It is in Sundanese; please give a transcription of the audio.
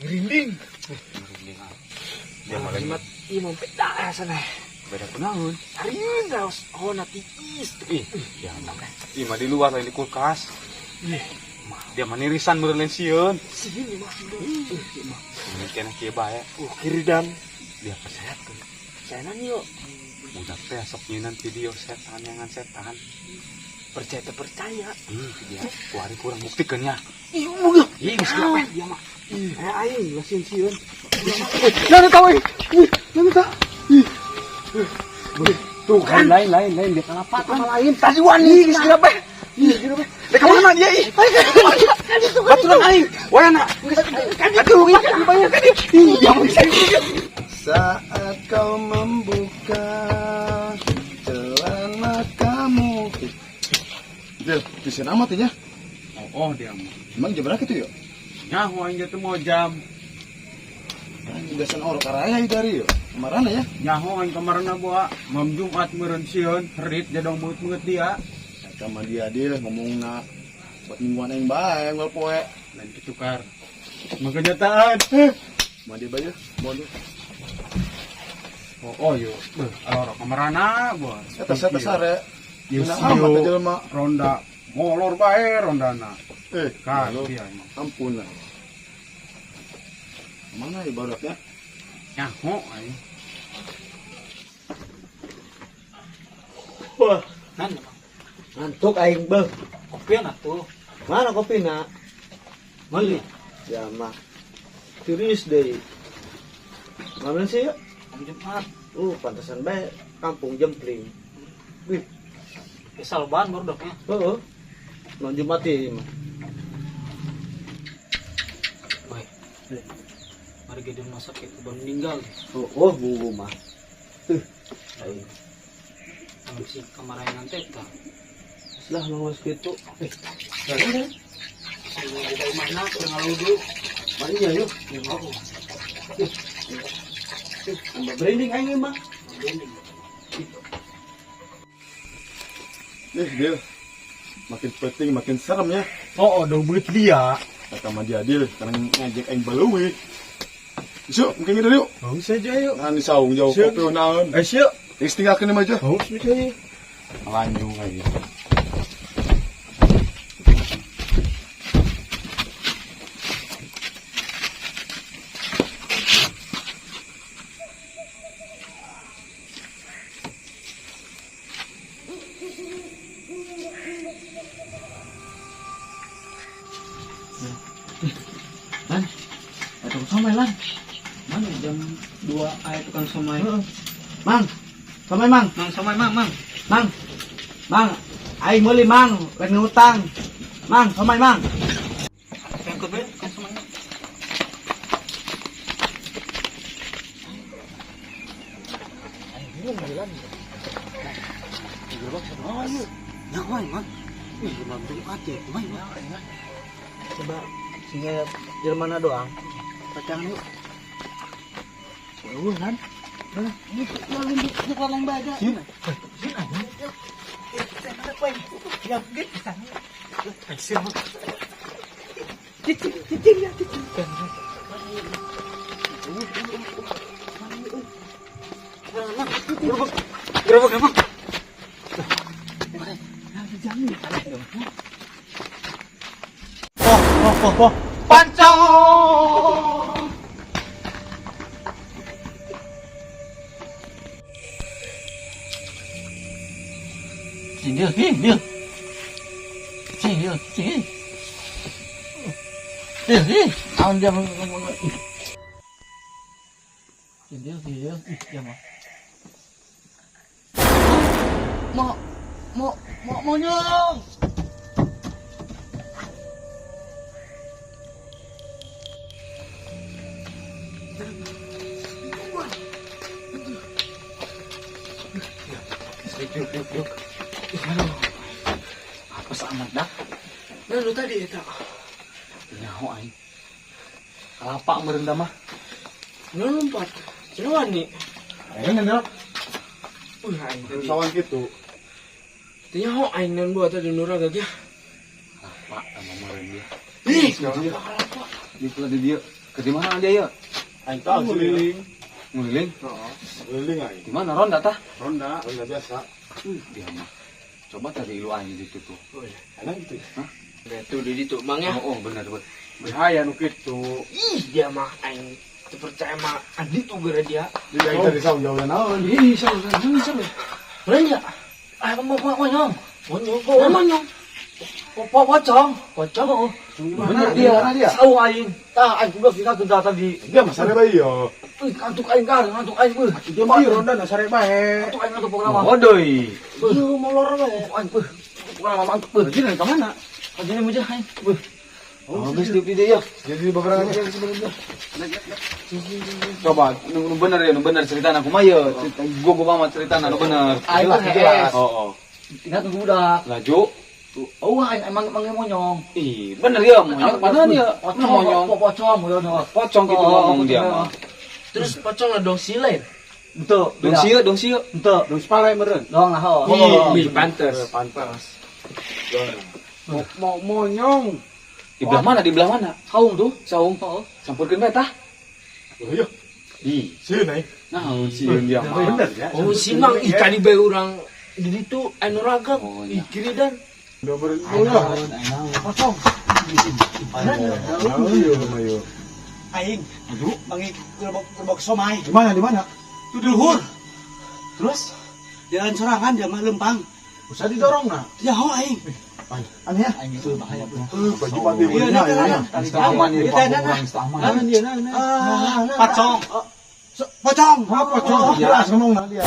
Merinding. Merinding ah. Dia malah Jimat imam peda sana. Beda kunaon. Harieun raos oh na tiis. Ih, ya mah. Ih, mah di luar lain di kulkas. Ih, Dia mah nirisan meureun lain sieun. sieun mah. Ih, mah. Ini keneh kieu bae. Kiri dan Dia percayakeun. saya nanya Budak teh sok nyieunan video setan jangan setan. Percaya teu percaya. Ih, dia kuari kurang buktikeun nya. Ih, udah. Ih, geus geura dia mah. Ih, aing lah sieun-sieun. Nah, tahu ih. Ih, nah tahu. Ih. Tuh kan lain lain lain dia kalapat sama lain. Tadi wani geus geura bae. Ih, geura bae. Rek ka mana dia ih? Baturan aing. Wayana. Kan itu ih, banyak kan dia. Ih, dia mah bisa. Saat kau membuka celana kamu. Dil, bisa amat ya? Oh, dia mah. Emang jam berapa itu yuk? Nyaho aing teh mau jam. Anjing biasa orang karaya dari yuk. Kemarin ya? Nyaho aing kamarana bawa mam Jumat meureun sieun, herit jadong meungeut-meungeut dia. Sama dia Dil ngomong nak buat mingguan aing bae ngel poe. Lain kitu kar. Mah kenyataan. Mau dia bae mau dia. Oh, yo. Beuh, alor kamarana gua. Eta saya sare. Ieu Nah, amat sieu jelema. Ronda molor bae rondana. Eh, Kar lalu, dia emang. Ampun lah. Mana ya baraknya? Nyaho aing. Wah, Nan, Ngantuk aing beuh. kopi atuh. Mana kopina? Meuli. Ya mah. Turis deui. Mana sih ya? Malam Jumat. Pantesan bae kampung jempling. Wih, Biasa lebaran baru dok ya. heeh. Malam Jumat ieu mah. Woi. Mari di rumah sakit baru meninggal. Oh, oh bubu mah. Aing. Ang si kamarayan nanti ta. Lah mau kitu. Eh, Si buka imahna keur ngaludu. mana ya yuk? Oh, Tambah branding aing mah. branding. Nih, Dil. Makin penting makin serem ya. Oh, oh, beungeut dia. Kata sama dia Dil, karena ngajak aing baleuwih. Yuk, mungkin gitu yuk. Oh, saja yuk. Nah, di saung jauh Siap. kopi naon. Eh, sieu. Geus tinggalkeun mah aja. Oh, bisa Lanjung aja. Lan. Tukang somai lan. Mana jam 2 aya tukang somai. Mang. Somai mang. Mang somai mang mang. Mang. Mang, aing meuli mang, rek ngutang. Mang, somai mang. Yang ke tukang somai. Nyaho aing mang. Ih, malam Jumat ya, kumaha mah. Coba sehingga jelema doang. Pacangan yuk. Eueuh kan. Ini lalu di lain baja. Cicing, cicing ya, cicing. Gerobak, gerobak, gerobak. Oh, oh, oh. Pancong. Cing dia, ih, dia. Cing dia, cing. Ih, ih, awan dia. Dia dia ih dia mah. Mau mau mau monyong. Yuk, yuk, yuk. Aduh. Apa amat dah? Nah, lu tadi eta. Nyaho aing. Kalapa meureun mah. Nu lompat. Cenah wani. Aing nanya Wih, aing tadi. sawan gitu. Teu nyaho aing nan buat tadi nu raga ge. Kalapa sama meureun dia. Ih, Dia. Di pula di dia. Ke di mana dia ya? Aing tahu ngeliling. Ngeliling. Ngeliling aing. Di mana ronda tah? Ronda, ronda biasa. Dia mah. Coba tadi lu aing di situ tuh. Enak gitu. Hah? Tuh di ditu Mang ya. Oh, oh benar benar. Bahaya nu kitu. Ih, dia mah aing teu percaya mah Andi tuh gara dia. Jadi aing tadi saung jauh naon. Ih, salah, salah, salah. Bener ya? Ah, mau mau monyong. Monyong kok monyong. Pocong. Pocong. Bener dia. Mana dia? Saung aing. Tah aing goblok tinggal tunda tadi. Dia mah sare bae yo. Ih, ngantuk aing kan, ngantuk aing beuh. Dia mah ronda na sare bae. Ngantuk aing ngantuk pokokna mah. Waduh. Iya, molor we. Ngantuk aing beuh. Pokokna mah ngantuk beuh. Jadi dari mana? Kajine aja aing. Beuh. Oh, geus di dia ya. Jadi beberangannya. Coba nu bener ya, nu bener cerita aku mah ya. Gua gua mah cerita nu bener. Aing mah Jelas. hees. Oh, oh. Tinggal tunggu budak. Laju. Oh, aing emang emang monyong. Ih, bener ya monyong. Padahal ya Pocong, monyong. pocong, monyong. Pocong gitu Oh, ngomong dia pocong. mah. Terus pocong lah dong silain. Ente, Dong sieu, dong sieu. Ente. Dong sepale meureun. Dong lah, oh. Ih, pantes. Pantas. Mau monyong. Di belah mana? Di belah mana? Saung tuh. Saung. Oh. Campurkeun bae tah. Oh iya. Ih, Sieun aing. naon sieun dia mah. Bener ya. Oh, si Mang ih tadi bae urang di ditu anu raga Oh, ih iya. kiri dan Udah ber. Oh iya. Pocong. Oh iya, iya. Aing. Mangi gerobak gerobak somai. Di mana? Di mana? Tuh di luhur. Terus jalan sorangan dia mah lempang. Usah didorong nah. Nyaho aing. Aneh ya. Aing itu bahaya beuh. Baju pati Iya, bener dia ya. Geus aman Iya, ya, nah, nah. geus aman. Nah, dia nah, nah. Ah, pocong. Pocong. Apa pocong? Jelas ngomong nah dia.